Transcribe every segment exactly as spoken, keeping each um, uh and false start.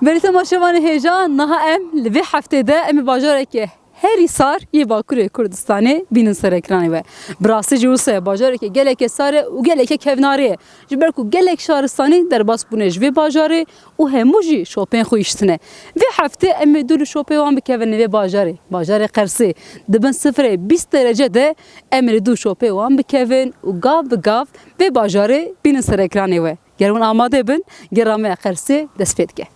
Belê temaşevanê hêja, niha em li vê heftê de em ê bajareke herî sar yê Bakurê Kurdistanê bînin ser ekranê we. Bi rastî jî wisa ye, bajareke geleke sar e û geleke kevnarê ye. Ji ber ku gelek şaristanî derbas bûne ji vê bajarê û hemû jî şopên xwe hiştine. Vê heftê em ê dû li şopê wan bikevin li vê bajarê, bajarê Qersê. Di bin sifirê bîst derece de em ê li dû şopê wan bikevin û gav bi gav vê bajarê bînin ser ekranê we. Ger hûn amade bin, gera me ya Qersê dest pê dike.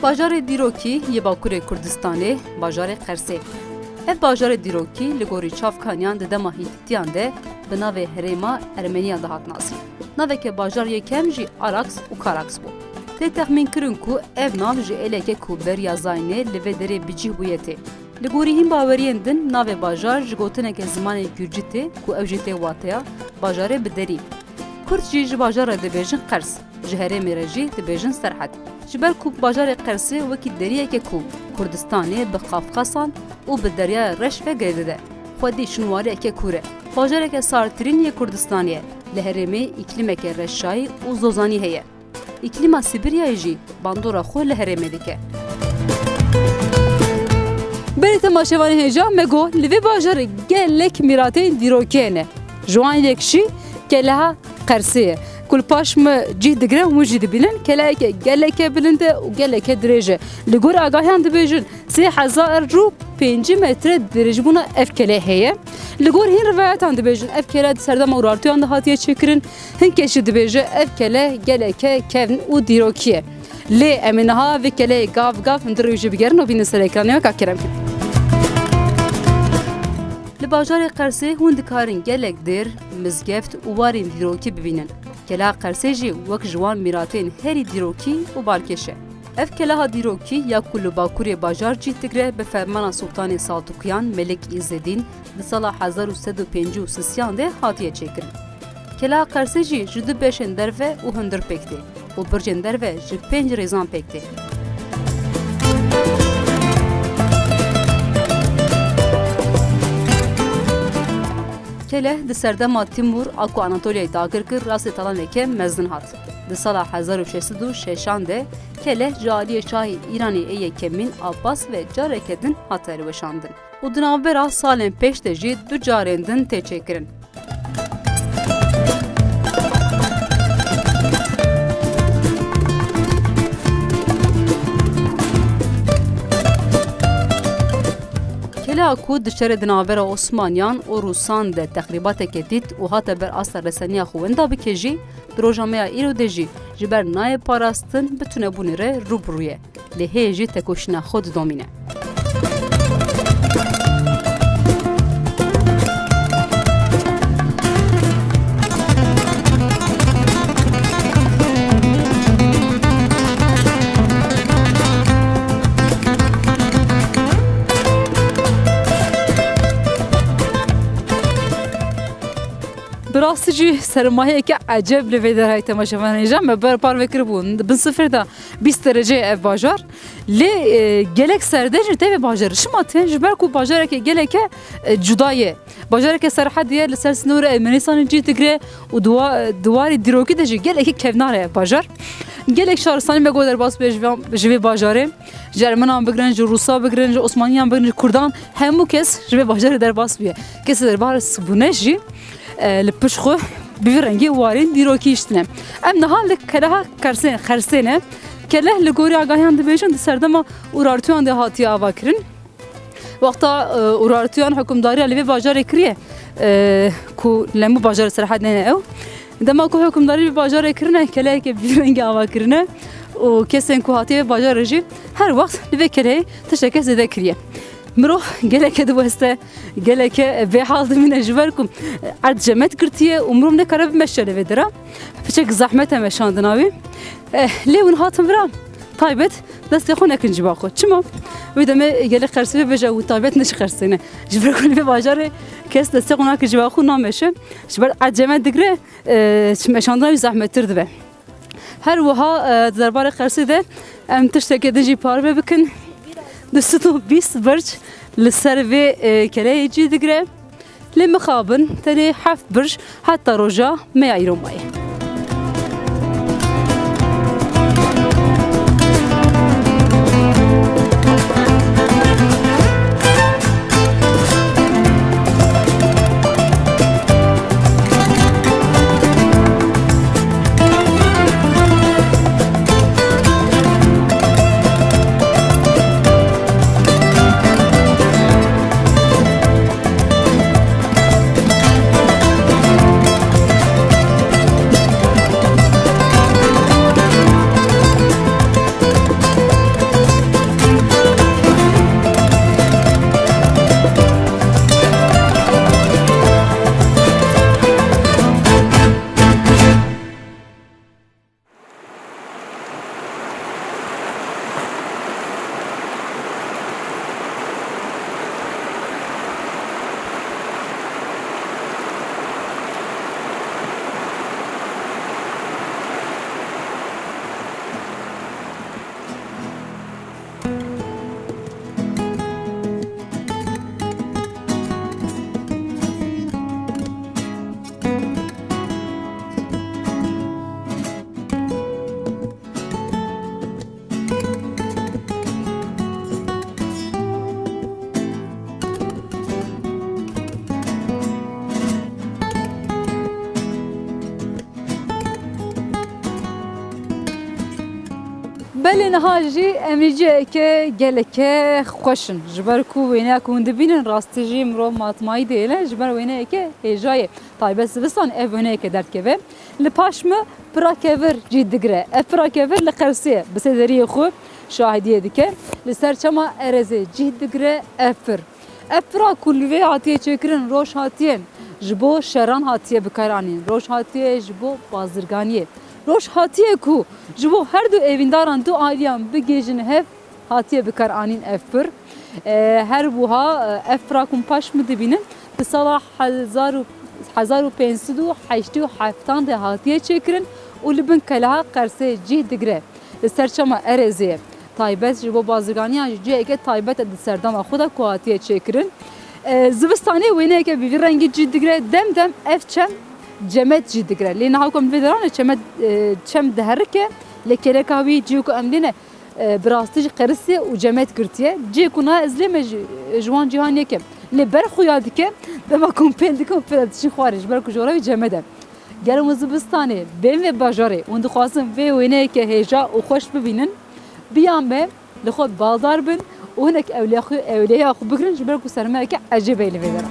Bajarê dîrokî yê Bakurê Kurdistanê, bajarê Qersê. Ev bajarê dîrokî li gorî çavkaniyan di dema Hîtîtiyan de bi navê herêma Ermeniyan de hat nasîn. Naveke bajar yekem jî Araks û Karaks bû. Tê texmînkirin ku ev nav ji êleke ku beriya zayînê li vê derê bi cih bûye tê. Li gorî hîn baweriyên din navê bajar ji gotineke zimanê gurcî tê ku ew jî tê wateya bajarê bi derî. Kurd jî ji bajar re dibêjin Qers, ji herêmê re jî dibêjin Serhed. Ji ber ku bajarê Qersê wekî deriyeke ku Kurdistanê bi Qafqasan û bi Deryaya Reş ve girêdide, xwedî şinwariyeke kûr e. Bajareke sartirîn yê Kurdistanê ye. Li herêmê îklîmeke reşayî û zozanî heye. Îklîma Sîbiryayê jî bandora xwe li herêmê dike. Berê temaşevanê hêja, me got li vê bajarê gelek mîratên dîrokî hene. Ji wan yek jî Keleha Qersê ye. Ku li paş me cih digire, hûn jî dibînin. Keleheke geleke bilind e û geleke dirêj e. Li gor agahiyan dibêjin, sê hezar û pêncî metre dirêjbûna ev kele heye. Li gor hîn rivayetan dibêjin, ev kele di serdema Urartuyan de hatiye çêkirin. Hin kes jî dibêje, ev kele geleke kevn û dîrokî ye. Lê em ê niha vê keleyê gav gav hundir wê jî bigerin û bînin ser ekranê we, ka kerem kin. Li bajarê Qersê hûn dikarin gelek dêr, mizgeft û warên dîrokî bibînin. Keleha Qersê jî wek ji wan mîratên herî dîrokî û balkêş e. Ev keleha dîrokî ya ku li bakurê bajar cîh digre bi fermana Sultanê Saltukiyan Melik Îzzedîn di sala hezar û sed û pêncî û sisiyan de hatiye çêkirin. Keleha Qersê jî ji du beşên derve û hundir pêk tê û bircên derve ji pênc rêzan pêk tê. Keleh di serdema Timûr a ku Anatoliyayê dagir kir, rastê talaneke mezin hat. Di sala hezar û şeş sed û şeşan de Keleh ji aliyê şahê Îranê ê yekemîn Abbas ve careke din hate hilweşandin û di navbera salên pêş de jî du carên din tê çêkirin. Keleha ku di şerê di navbera Osmaniyan û Rûsan de texrîbateke dît û hate ber asta reseniya xwe winda bike jî, di roja me ya îro de jî ji ber nayê parastin bi tunebûnê re rû bi rû ye. Lê hê jî tekoşîna xwe didomîne. Bi rastî jî sermayeyeke ecêb li vê derê heye temaşevanê hêja. Me ber parve kiribû, bin sifir de bîst dereceyê ev bajar. Lê, e, gelek serde jî tê vê bajarê. Çima tê? Ji ber ku bajareke geleke, e, cuda ye. Bajareke serhedî ye, li ser sînorê Ermenistanê cîh digire û diwa-, di warê dîrokî de jî gelekî kevnar e ev bajar. Gelek şaristanî me got derbas bûye ji vê, ji vê bajarê. Ji Ermenan bigirin, ji Rûsa bigirin, ji Osmaniyan bigirin, ji Kurdan, hemû kes ji vê bajarê derbas bûye. Kesê derbas bûne jî, e, li pişt xwe bi vî rengî warên dîrokî hiştine. Em niha li Keleha Qersê-, Qersê ne. Keleh li gorî agahiyan dibêjin di serdema Urartuyan de hatiye avakirin. Wexta, e, Urartuyan hukimdariya li vê bajarê kiriye, e, ku li hemû bajarê serhedê ne ew. Dema ku hukimdarî li vê bajarê kirine, keleyeke bi vî rengî ava kirine û kesên ku hatiye vê bajarê jî her wext li vê keleyê tişteke zêde kiriye. Mirov geleke diweste, geleke bêhal dimîne ji ber ku erd cemet girtiye û mirov nekare bimeşe li vê dera. Piçek zehmet e meşandina wî. Eh, lê hûn hatin vira taybet destê xwe nekin ciba xwe. Çima? Wê demê gelek Qersê bêje û taybet ne ji Qersê ne. Ji ber ku li vê bajarê kes destê xwe nake ciba xwe nameşe. Ji ber erd cemet digre, e, meşandina wî zehmettir dibe. Her wiha, e, di derbarê Qersê de em tiştekê din jî parve bikin. Du sed û bîst birc li ser vê, e, keleyê cî digire. Lê mixabin, tenê heft birj heta roja me ya îro maye. Belê niha jî em ê ciheke geleke xweş in. Ji ber ku wêneya ku hûn dibînin rastî jî mirov matmayî dihêle, ji ber wêneyeke hêja ye. Taybet zivistan ev wêneyeke derdikeve. Li paş min pira kevir cih digire. Ev pira kevir li Qersê ye. Bi sêderiyê xwe şahidiyê dike. Li ser çema Erezê cih digire ev pir. Ev pira ku li vê hatiye çêkirin, roj hatiye ji bo şeran hatiye bikaranîn, roj hatiye ji bo bazirganiyê, roj hatiye ku ji bo her du evîndaran, du aîliyan bigihêjin hev, hatiye bikaranîn ev pir. E, her wiha, e, ev pira ku paş min dibînin, di sala hezar û, hezar û pênc sed û heştê û heftan de hatiye çêkirin û li bin keleha Qersê cih digire. Li ser çema Erezê ye. Taybet ji bo bazirganiyan jî ciheke taybet e di serdema xwe de ku hatiye çêkirin. E, zivistanê wêneyeke bi vî rengî cih digire, dem dem ev çem cemet cih digire. Lê niha ku em li vê derane çemet, e, çem diherike, lê kêleka wî cihê ku em lêne, e, bi rastî jî qerisî û cemet girtiye. Cihê ku niha ez lê me ji, ji wan cihan yekim. Lê ber xuya dike, dema ku em pêl dikin û pêl diçin xwarê, ji ber ku jora wî cemet e. Gelo hûn zivistanê bên vê bajarê, hûn dixwazin vê wêneyeke hêja û xweş bibînin, biya me li xwe baldar bin û hinek ewleya xwe, ewleya xwe bigirin, ji ber ku sermayeke ecêb e li vê dera.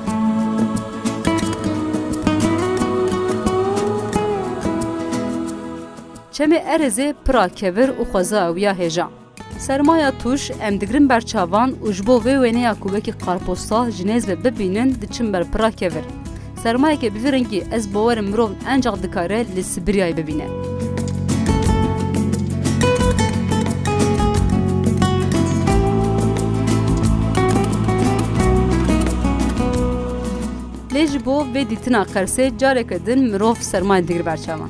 Çemê Erezê pira kevir û xweza ew ya hêja. Sermaya tûj, em digirin ber çavan û ji bo vê wêneya ku wekî karpostal ji nêz ve bibînin, diçin ber pira kevir. Sermayeke bi vî rengî ez bawer im mirov encax dikare li Sibiryayê bibîne. Lê ji bo vê dîtina Qersê careke din mirov sermayê digir ber çavan.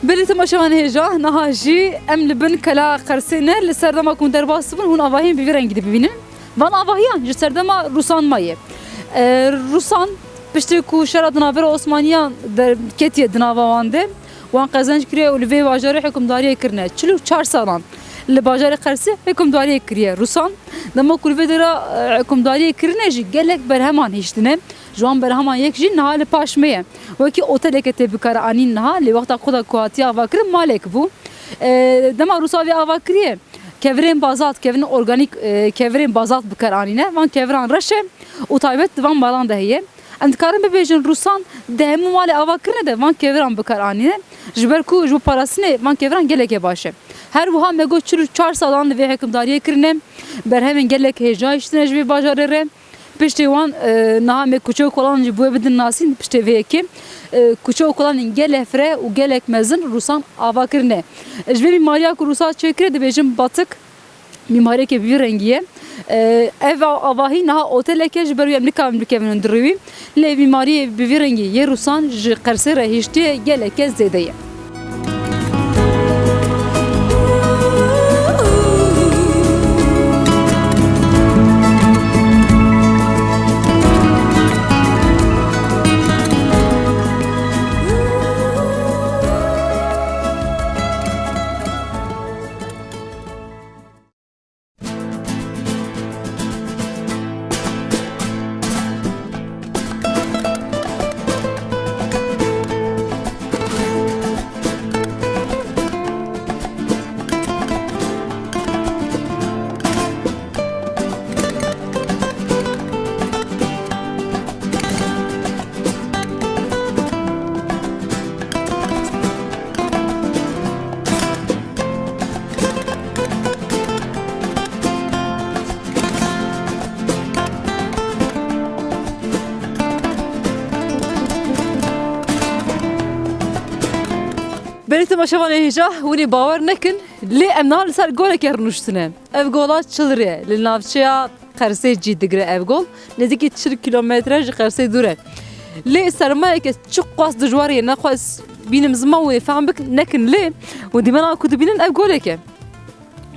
Belê temaşevanê hêja, niha jî em li bin kela Qersê ne, li ser dema ku hûn derbas dibin, hûn avahiyên bi vî rengî dibînin. Van avahiyan ji serdema Rûsan maye. E, Rûsan piştî ku şera di navbera Osmaniyan de ketiye di nava wan de, wan qezenc kiriye û li vê bajarê hikimdariyê kirine. Çil û çar salan li bajarê Qersê hikimdariyê kiriye Rûsan. Dema ku li vê dera, e, hikimdariyê kirine jî gelek berheman hiştine. Ji wan berheman yek jî niha li paş me ye. Wekî oteleke tê bikaranîn niha, lê wexta xwe de ku hatiye avakirin malek bû. E, dema Rûsa vê ava kiriye, kevirên bazalt, kevirên organîk, e, kevirên bazalt bi kar anîne. Van keviran reş e û taybet di van malan de heye. Em dikarin bibêjin Rûsan di hemû malê ava kirine de van keviran bi kar anîne. Ji ber ku ji bo parastinê van keviran gelekê baş e. Her wiha me got çil û çar salan li vê hikimdariyê kirine. Berhemên gelek hêja hiştine ji vê bajarê re. Piştê wan, e, niha me kuçe û kolan jî bi we bidin nasîn, piştê vê yekê, e, kuçe û kolanên gelek fireh û gelek mezin Rûsan ava kirine. Ji vê mîmariya ku Rûsa çêkire dibêjin batik, mîmariyeke bi vî rengî ye. E, ev a-, avahî niha otelek e, ji ber wî em nikabin bikevin di rû wî. Lê mîmariyê bi vî rengî yê Rûsan ji Qersê re hiştiye geleke zêde ye. Belê temaşevanê hêja, hûn ê bawer nekin, lê em niha li ser golekê rûniştine. Ev gola Çilrê ye, li navçeya Qersê cî digire ev gol. Nêzîkî çil kîlometre ji Qersê dûr e. Lê sermayeke çiqas dijwar ye, nexwest bînim ziman wê fehm bik-, nekin lê û dîmena ku dibînin ev golek e.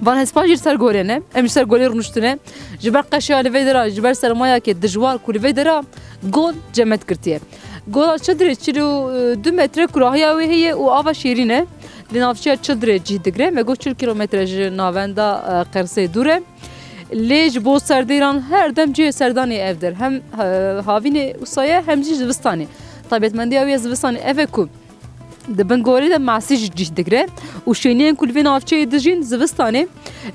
Van hespan jî li ser golê ne. Em ji ser golê rûniştine. Ji ber qeşeya li vê dera, ji ber sermayeke dijwar ku li vê dera gol cemet girtiye. Gola Çilrê çil û du metre kurahiya wê heye û ava şêrîn e. Li navçeya Çilrê cî digre. Me got çil kîlometre ji navenda, e, Qersê dûr e. Lê ji bo serdêran her dem cihê serdanê ev der. Hem, e, havînê wisa ye, hem jî zivistanê. Taybetmendiya wê ya zivistanê ev e ku di bin golê de masî jî cih digre û şêniyên ku li vê navçeyê dijîn zivistanê,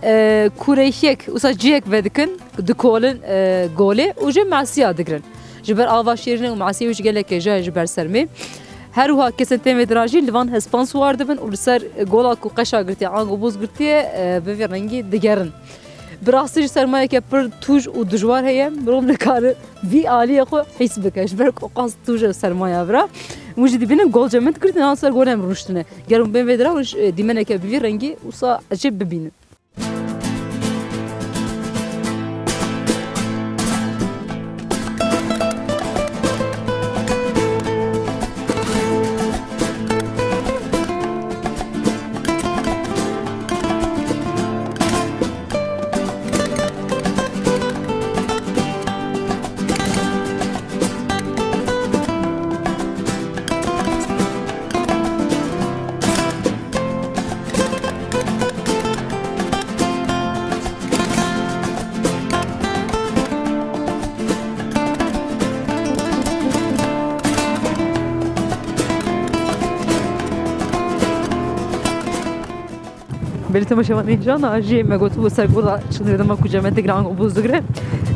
e, kureyek, wisa cihek vedikin, dikolin, e, golê û jê masiya digrin. Ji ber ava şêrîn e û masiyê wî jî gelek hêja ye ji ber sermê. Her wiha kesên tên vê dera jî li van hespan siwar dibin û li ser gola ku qeşa girtiye, ango boz girtiye, e, bi vî rengî digerin. Bi rastî jî sermayeke pir tûj û dijwar heye. Mirov nikare vî aliyê xwe hîs bike. Ji ber ku qas tûj e sermaya vira. Hûn jî dibînin gol cemet girtine, niha ser gol em rûniştine. Ger hûn bên vê dera, hûn ji, e, dîmeneke bi vî rengî wisa ecêb bibînin. Belê temaşevanê hêja, niha jî me gotibû ser gola Çilrê dema ku cemet digre ango boz digre.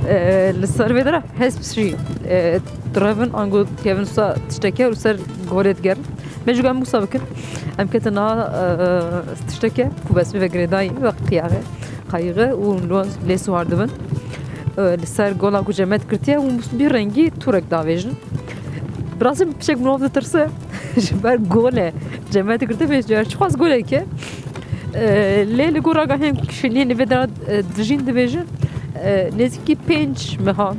E, li ser vê dera hesp jî, e, direvin ango dikevin wisa tişteke û ser golê digerin. Me jî got em wisa bikin. Em ketin niha, e, tişteke ku bi hespê ve girêdayî ve qiyaxe, qayîxe û li wan lê siwar dibin. E, li ser gola ku cemet girtiye û bi rengî tûrek davêjin. Bi rastî piçek mirov ditirse ji ber gol e. Cemet girtiye vê çiqas golek e. E, lê li gor agahiyên şêniyên li vê dera, e, dijîn dibêjin, e, nêzîkî pênc mehan,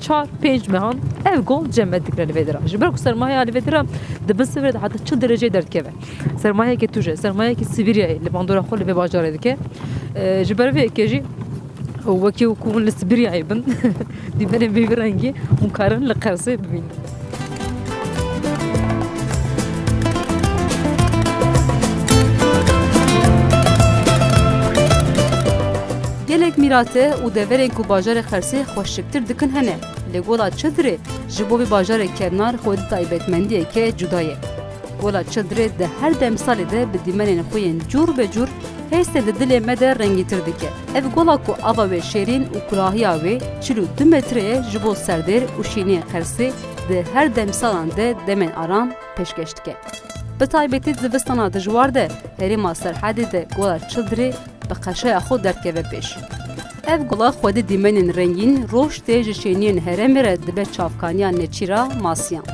çar pênc mehan ev gol cemet digre li vê dera. Ji ber ku sermaya li vê dera di bin sifirê de heta çil dereceyê derdikeve. Sermayeke tûj e, sermayeke Sibîryayê li bandora xwe li vê bajarê dike. E, ji ber vê yekê jî û wekî ku hûn li Sibîryayê bin, dîmenên vî rengî hûn karin li Qersê bibînin. Gelek mîrate û deverên ku bajarê Qersê xweşiktir dikin hene, lê gola Çilrê ji bo vê bajarê kevnar xwedî taybetmendiyeke cuda ye. Gola Çilrê di her demsalê de bi dîmenên xwe yên cûr be cûr hêstên di dilê me de rengîtir dike. Ev gola ku ava wê şêrîn û kurahiya wê çil û du metre ye, ji bo serdêr û şêniyê Qersê di her demsalan de demên aram pêşkêş dike. Bi taybetî di zivistana dijwar de herêma Serhedê de gola Çildirê bi qeşeya xwe derdikeve pêş. Ev gola xwedî dîmenên rengîn roj tê ji şêniyên herêmê re dibe çavkaniya nêçîra masiyan.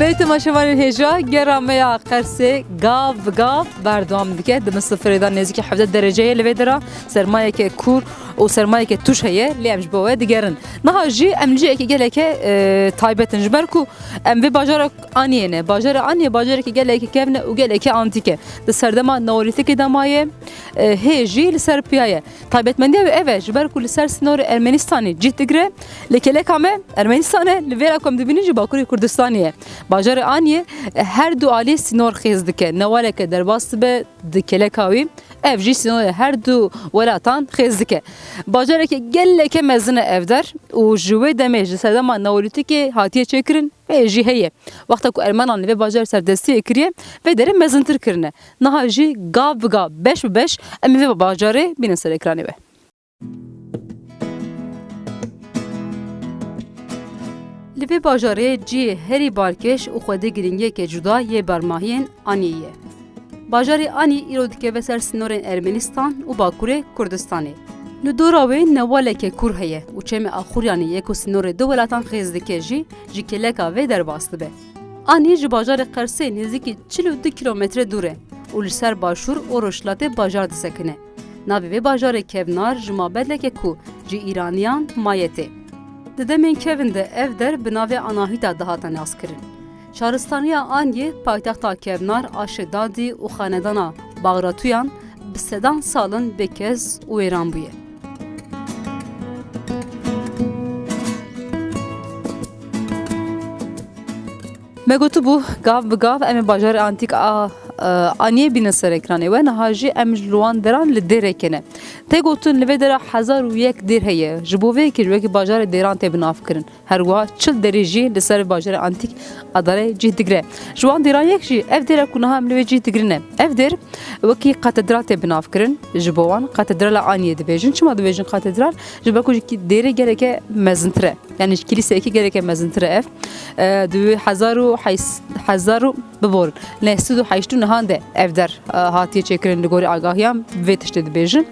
Belê temaşevanên hêja, gera me ya Qersê gav bi gav berdewam dike. Di min sifirê de nêzîkî hevdeh dereceyê li vê dera. Sermayeke kûr û sermayeke tûj heye, lê em ji bo we digerin. Niha jî em li cihekî geleke, e, taybet in, ji ber ku em vê bajara Aniyê ne. Bajarê Aniyê bajarekî gelekî kevn e û gelekî antîk e. Di serdema neolîtîkê de maye, e, hê jî li ser piya ye. Taybetmendiya wê ev e, ji ber ku li ser sînorê Ermenistanê cih digire, lê keleka me Ermenistan e, li vêra ku em dibînin jî Bakurê Kurdistanê ye. Bajarê Aniyê, e, her du alî sînor xêz dike. Newaleke derbas dibe di keleka wî, ev jî sînorê her du welatan xêz dike. Bajarekî geleke mezin e ev der û ji wê demê ji serdema neolîtîkê hatiye çêkirin. Hê jî heye. Wexta ku Ermenan li vê bajarê serdestiyê kiriye, vê derê mezintir kirine. Niha jî gav bi gav, beş bi beş em ê vê bajarê bînin ser ekranê we. Li vê bajarê cihê herî balkêş û xwedî girîngiyeke cuda yê bermahiyên Aniyê ye. Bajarê Anî îro dikeve ser sînorên Ermenistan û Bakurê Kurdistanê. Li dora wê newaleke kûr heye û çemê Axuryanî yê ku sînorê du welatan xêz dike jî ji kêleka vê derbas dibe. Anî ji bajarê Qersê nêzîkî çil û du kîlometre dûr e û li ser başûr û rojhilatê bajar disekine. Navê vê bajarê kevnar ji mabedleke ku ji Îraniyan maye tê. Di demên kevin de ev der bi navê Anahîta dihate naskirin. Şaristaniya Anyê paytexta kevnar a Şedadî û xanedana Baxratuyan bi sedan sal in bêkes û wêran bûye. Me gotibû, gav bi gav em ê bajarê antîk a, e, Anyê bînin ser ekranê we. Niha jî em ji li wan deran li dêreke ne. Tê gotin li vê dera hezar û yek dêr heye. Ji bo vê yekê jî wekî bajarê dêran tê binavkirin. Her wiha çil derî jî li ser bajarê antîk a darê cih digire. Ji wan dêran yek jî ev dêr e ku niha em li wê cih digirine. Ev dêr wekî katedral tê binavkirin. Ji bo wan katedrala Aniyê dibêjin. Çima dibêjin katedral? Ji ber ku ji kî-, dêrê geleke mezintir e. Yani ji kîlîseyekî geleke mezintir e ev. E, di hezar û heşt, hezar û, biborin, neh sed û heşt û nehan de ev der, e, hatiye çêkirin, li gorî agahiyan vê tiştê dibêjin.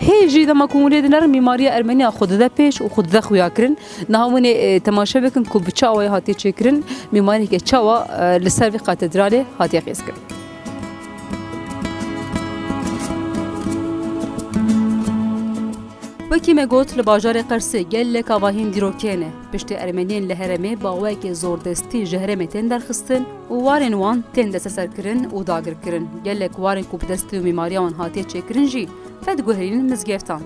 Hê jî dema ku hûn lê dinerin, mîmariya Ermeniya xwe dide pêş û xwe dide xuyakirin. Niha hûn ê, e, temaşe bikin ku bi çi awayî hatiye çêkirin, mîmariyeke çawa, e, li ser vê katedralê hatiye xêzkirin. Wekî me got, li bajarê Qersê gelek avahiyên dîrokê ne. Piştî Ermeniyên li herêmê bi awayekî zordestî ji herêmê tên derxistin û warên wan tên desteserkirin û dagirkirin. Gelek warên ku bi destê û mîmariya wan hatiye çêkirin jî vediguherînin mizgeftan.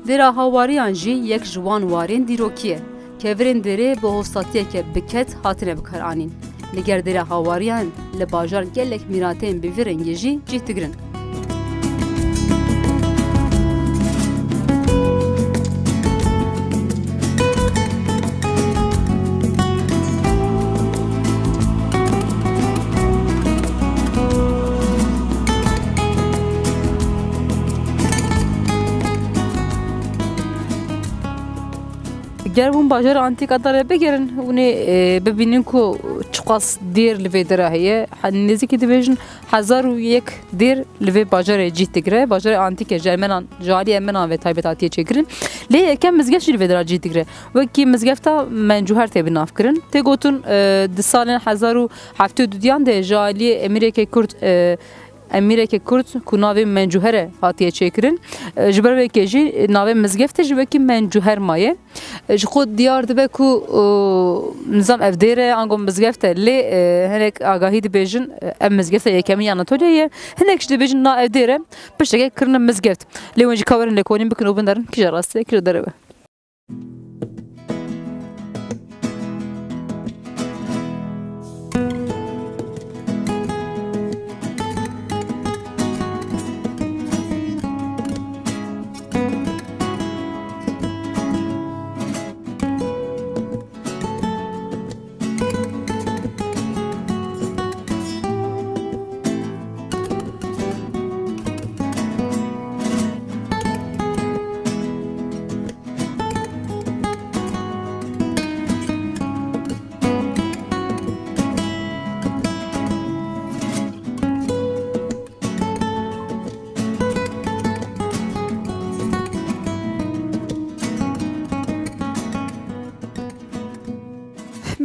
Dêra Hawariyan jî yek ji wan warên dîrokî ye. Kevirên dêrê bi hostatiyeke bi ked hatine bikaranîn. Li gel dêra Hawariyan li bajar gelek mîratên bi vî rengî jî cih digirin. Diyarbûn bajarê antîk a dare bigerin, hûn ê, e, bibînin ku çiqas dêr li vê dera heye. He-, nêzîkî dibêjin hezar û yek dêr li vê bajarê cih digire. Bajarê antîk e, ji Ermenan, ji alî Ermenan ve taybet hatiye çêkirin. Lê yekem mizgeft jî li vê dera cih digire. Wekî mizgefta Mencûher tê binavkirin. Tê gotin, e, di salên hezar û heftê û duyan de ji alî emîrekê Kurd, e, emîrekê Kurd ku navê Mencûher e hatiye çêkirin. E, ji ber wê yekê jî navê mizgeftê jî wekî Mencûher maye. E, ji xwe diyar dibe ku, e, nizam ev dêr e, ango mizgeft e. Lê, e, hinek agahî dibêjin, e, ev mizgefta yekemîn ya Anatoliyê ye. Hinek jî dibêjin na ev dêr e, pişteke kirine mizgeft. Lê hûn jî ka werin lêkolîn bikin û binerin kîja rastî ye, kîja derew e.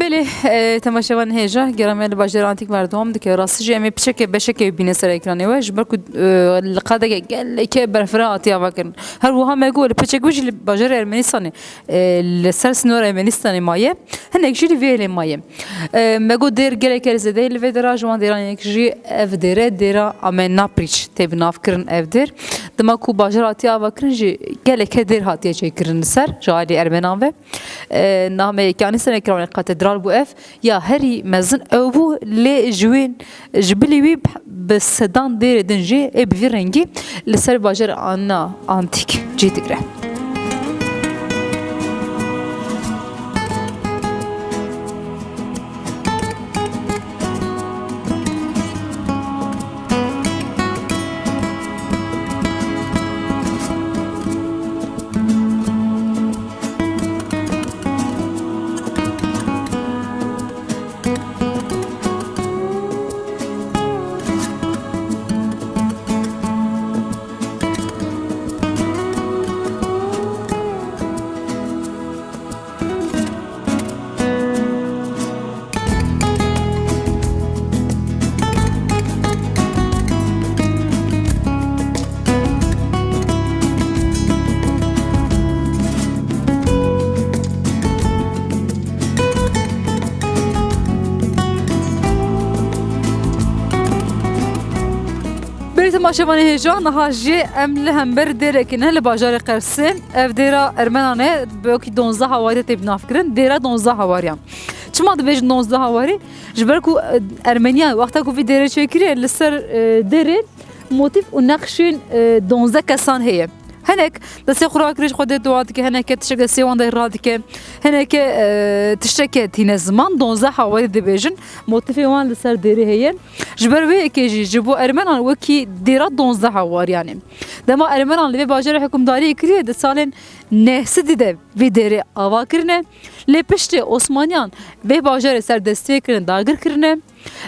Belê, e, temaşevanên hêja, gera me li bajarê Antîk berdewam dike. Rastî jî em ê piçeke beşeke bîne ser ekranê we, ji ber ku, e, li qadeke geleke berfireh hatiye avakirin. Her wiha me got li piçek wê jî li bajarê Ermenistanê, e, li ser sînora Ermenistanê maye, hinek jî li vê yê maye. E, me got dêr geleke zêde li vê dera, ji wan dêran yek jî ev dêr e, dêra Amennaprîç tê binavkirin ev dêr. Dema ku bajar hatiye avakirin jî geleke dêr hatiye çêkirin li ser, ji alî Ermenan ve. E, nameyê kanî ser ekranê katedral bû ev. Ya herî mezin ew bû, lê ji wê, ji bilî wî bi sedan dêrê din jî ê bi vî rengî li ser bajarê Ana Antîk cih digire. Belê temaşevanê hêja, niha jî em li hember dêrekê ne li bajarê Qersê. Ev dêra Ermenan e, bi wekî donzdeh hawarî tê binavkirin. Dêra donzdeh hawariyan. Çima dibêjin donzdeh hawarî? Ji ber ku, e, Ermeniyan wexta ku vî dêrê çêkiriye, li ser, e, dêrê motîf û neqşên, e, donzdeh kesan heye. Hinek destê xwe rakirî ji xwe dê dua dike, hineke tiştek destê wan de radike, hineke, e, tişteke tîne ziman, donzdeh hawarî dibêjin. Motîfê wan li ser dêrê heye. Ji ber wê yekê jî ji bo Ermenan wekî dêra donzdeh hawariyan e. Dema Ermenan li vê bajarê hikûmdariyê kiriye, di salên neh sedî de vê dêrê ava kirine. Lê piştê Osmaniyan vê bajarê ser destê kirine, dagir kirine.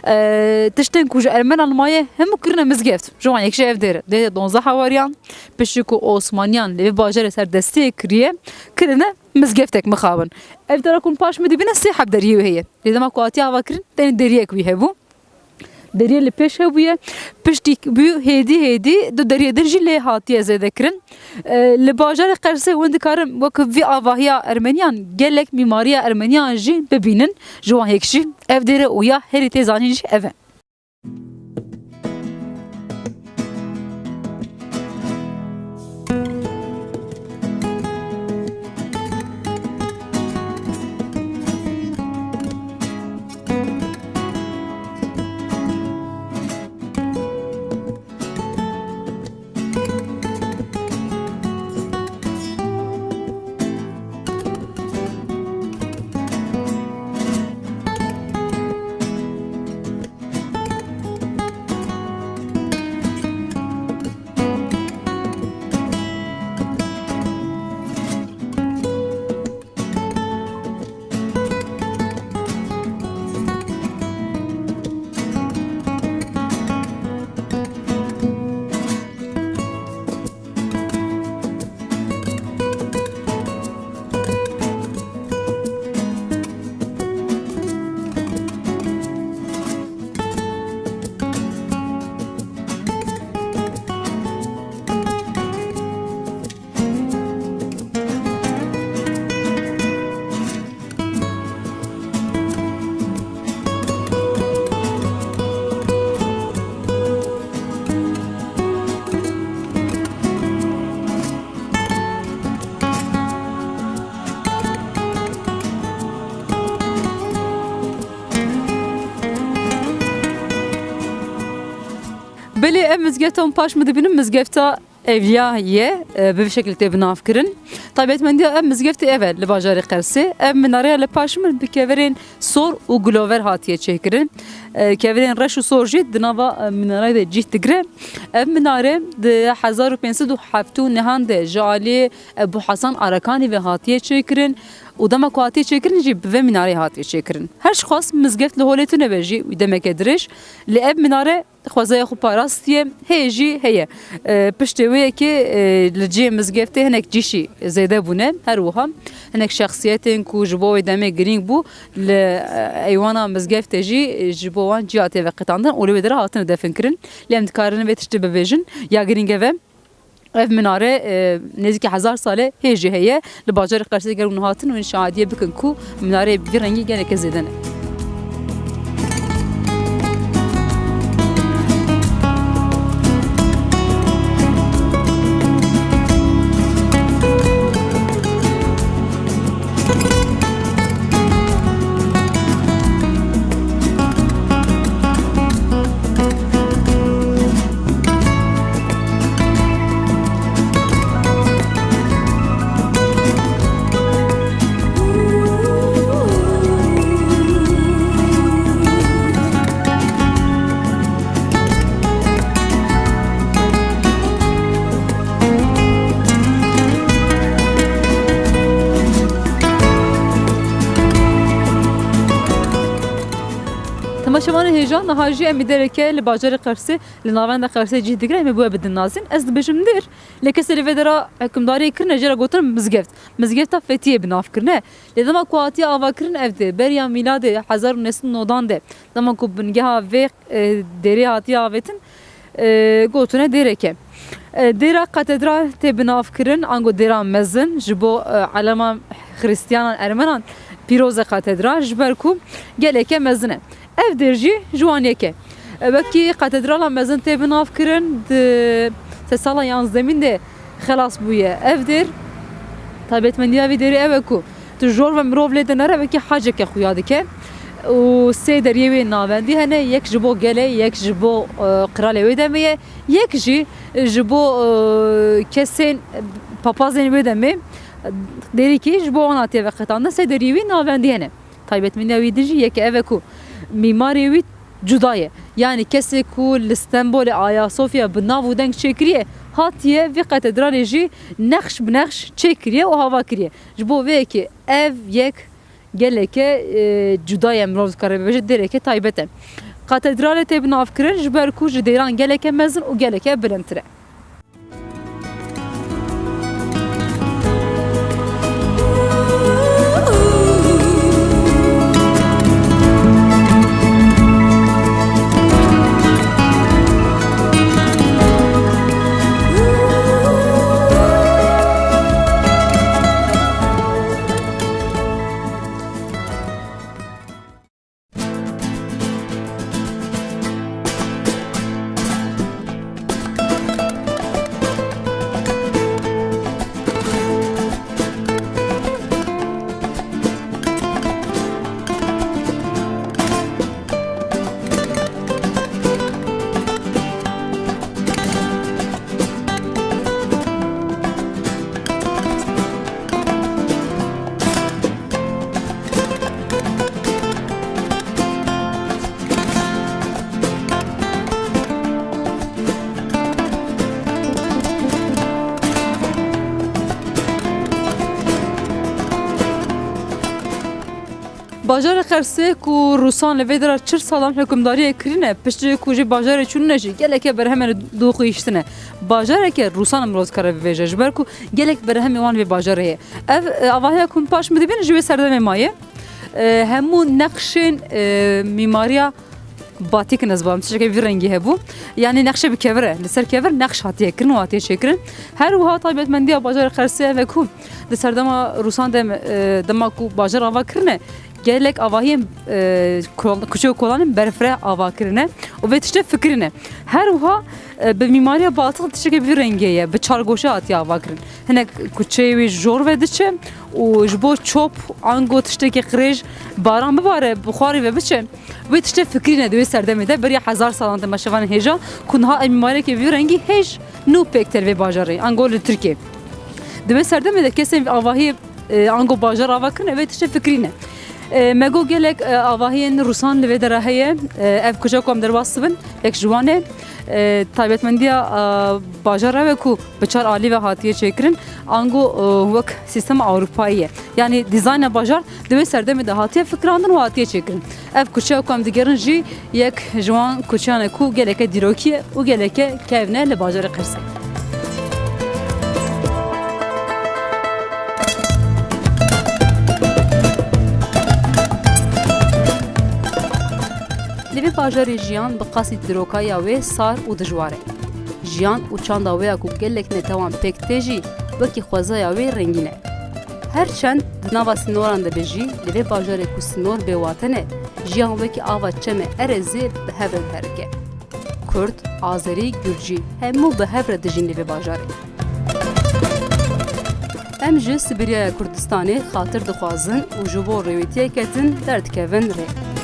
E, tiştên ku ji Ermenan maye hemû kirine mizgeft. Ji wan yek jî ev dêr e. Dêrê donzdeh hawariyan, piştî ku Osmaniyan li vê bajarê ser destê kiriye, kirine mizgeftek mixabin. Ev dera ku hûn paş min dibîne sê heb deriyê wê heye. Lê dema ku hatiye avakirin, tenê deriyek wî hebû. Deriyê li pêş hebûye. Piştî bû hêdî hêdî du deriyê din jî lê hatiye zêde kirin. E, li bajarê Qersê hûn dikarin wek vî avahiya Ermeniyan gelek mîmariya Ermeniyan jî bibînin. Ji wan yek jî ev dêr e û ya herî tê zanîn jî ev e. Belê ev mizgefta hûn paş min dibînin, mizgefta Evliya ye, e, bi vî şekilî tê binavkirin. Taybetmendiya ev mizgeftê ev e li bajarê Qersê. Ev minareya li paş min bi kevirên sor û gilover hatiye çêkirin. E, kevirên reş û sor jî di nava, e, minareyê de cîh digire. Ev minare di hezar û pênc sed û heftê û nehan de ji alî Ebu Hasan Arakanî ve hatiye çêkirin û dema ku hatiye çêkirin jî bi vê minareyê hatiye çêkirin. Her çiqas mizgeft li holê tune be jî wî demeke dirêj, lê ev minare xwezaya xwe parastiye, heye jî heye. E, piştê wê yekê, e, li cihê mizgeftê hinek cîşî zêde bûne. Her wiha hinek şexsiyetên ku ji bo wê demê girîng bû, li, e, eywana mizgeftê jî ji bo wan ciya tê veqetandin û li wê dera hatine definkirin. Lê em dikarin vê tiştê bibêjin, ya girîng ev e. Ev minare, e, nêzîkî hezar sal e, hê jî heye. Li bajarê Qersê ger hûn hatin, hûn şahidiyê bikin ku minareyê bi vî rengî geleke zêde ne. Temaşevanên hêja, niha jî em ê dereke li bajarê Qersê, li navenda Qersê cih digire, em ê bi we bidin nazîn. Ez dibêjim Dêr, lê kesê li vê dera hikimdariyê kirine, jê re gotin mizgeft. Mizgefta Fetiyê bi nav kirine. Lê dema ku hatiye avakirin ev dêr, beriya mîladê hezar û neh sed û newdan de, dema ku bingeha vê, e, dêrê hatiye avêtin, e, gotine dêreke. E, dêra katedral tê bi nav kirin, ango dêra mezin, ji bo, e, elema Xristiyanan, Ermenan pîroz e katedral, ji ber ku geleke mezin e. Ev dêr jî ji wan yek e. E, wekî katedrala mezin tê bi nav kirin, di sedsala yanzdemîn de xelas bûye. Ev dêr, taybetmendiya vî dêrê ew e ku tu jor ve mirov lê dinere, wekî haceke xuya dike. Û sê deriyê wê navendî hene, yek ji bo gelê, yek ji bo, e, qiralê wê demê ye, yek jî ji bo, e, kesên, papazên wê demê, dêrîkî ji bo wan hatiye veqetandin, sê deriyê wî navendî hene. Taybetmendiya wî din jî yek ev e ku mîmarê wî cuda ye. Yanî kesê ku li Stenbolê Ayasofya bi nav û deng çêkiriye, hatiye vê katedralê jî nexş bi nexş çêkiriye û hava kiriye. Ji bo vê yekê ev yek geleke, e, cuda ye, mirov dikare bibêje dêreke taybet e. Katedralê tê bi nav kirin ji ber ku ji dêran geleke mezin û geleke bilindtir e. Bajarê Qersê ku Rûsan li vê dera çil salan hukimdariyê kirine, piştî ku ji bajarê çûnine jî geleke berhemên doxuyîştine. Bajareke Rûsan mirov dikare bivêje, ji ber ku gelek berhemê wan vê bajarê ye. Ev, e, avahiya ku min paş min dibînin ji wê serdemê maye. E, hemû neqşên, e, mîmariya batîk, ez barim tiştekê vî rengî hebû. Yanî nexşe bi kevir e. Li ser kevir nexş hatiye kirin û hatiye çêkirin. Her wiha taybetmendiya bajarê Qersê ev e ku di serdema Rûsan de, e, dema ku bajar ava kirine, Gelek avahiyên, e, kol-, kuçe û kolanên berfireh ava kirine û vê tiştê fikirîne. Her wiha, e, bi mîmariya batil tiştekê bi vî rengê ye, bi çar goşe hatiye ava kirin. Hinek kuçeyê wî jor ve diçe û ji bo çop ango tiştekê qirêj baran bibare, bi xwarê ve biçe. Wê tiştê fikirîne di wê serdemê de, beriya hezar salan de meşevanên hêja, ku niha em mîmariyekê vî rengî hêj nû pêk tê li vê bajarê, ango li Tirkiyê. Di wê serdemê de kesên avahiyê, e, ango bajar ava kirine, wê tiştê fikirîne. E, me got gelek, e, avahiyên Rûsan li vê dera heye. E, ev kuçe ku em derbas dibin, yek ji wan e. E, taybetmendiya, e, bajara ve ku bi çar alî ve hatiye çêkirin, ango, e, wek sîstema Ewropayî ye. Yanî dîzayna bajar di wê serdemê de hatiye fikirandin û hatiye çêkirin. Ev kuçe ku em digerin jî yek ji wan kuçeyan e ku geleke dîrokî ye û geleke kevn e li bajarê Qersê. Li vê bajarê jiyan bi qasî dîrokaya wê sar û dijwar e. Jiyan û çanda wê ya ku gelek netewan pêk tê jî wekî xwezaya wê rengîn e. Her çend di nava sînoran de be jî, li vê bajarê ku sînor bêwate ne, jiyan wekî ava çemê erezê bi hev re diherike. Kurd, Azerî, Gurcî, hemû bi hev re dijîn li vê bajarê. Em ji Sibîryaya Kurdistanê xatir dixwazin û ji bo rêwîtiyeke din derdikevin rê.